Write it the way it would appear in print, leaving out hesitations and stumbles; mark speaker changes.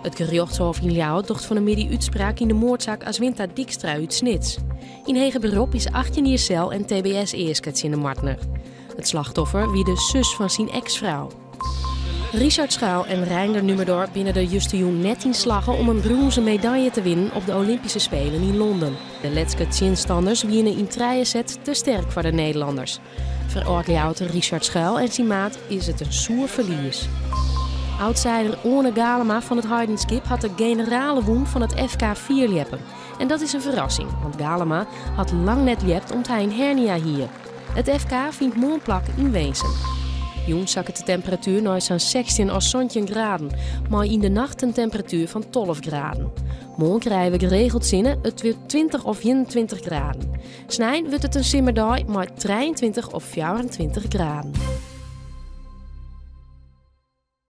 Speaker 1: It gerjochtshôf yn Ljouwert docht fan 'e middei útspraak yn de moardsaak Aswinta Dykstra út Snits. Yn heger berop is 18 jier sel en tbs easke tsjin de moardner. It slachtoffer wie de sus fan syn eks-frou. Richard Schuil en Reinder Nummerdor binne der justerjûn net yn slagge om in brûnzen medalje te winnen op de Olympyske Spelen yn Londen. De Letske tsjinstanners wiene yn trije sets te sterk foar de Nederlanners. Foar âld-Ljouwerter Richard Schuil en syn maat is it in soer ferlies. Outsider Oane Galema fan It Heidenskip hat de generale wûn fan it FK fierljeppen. En dat is in ferrassing, want Galema hat lang net ljept om't hy in hernia hie. It FK fynt moarn plak yn Winsum. Jûn sakket de temperatuer nei sa'n 16 of 17 graden, mei yn de nacht in temperatuer fan 12 graden. Moarn krije we geregeld sinne, it wurdt 20 of 21 graden. Snein wurdt it in simmerdei mei 23 of 24 graden.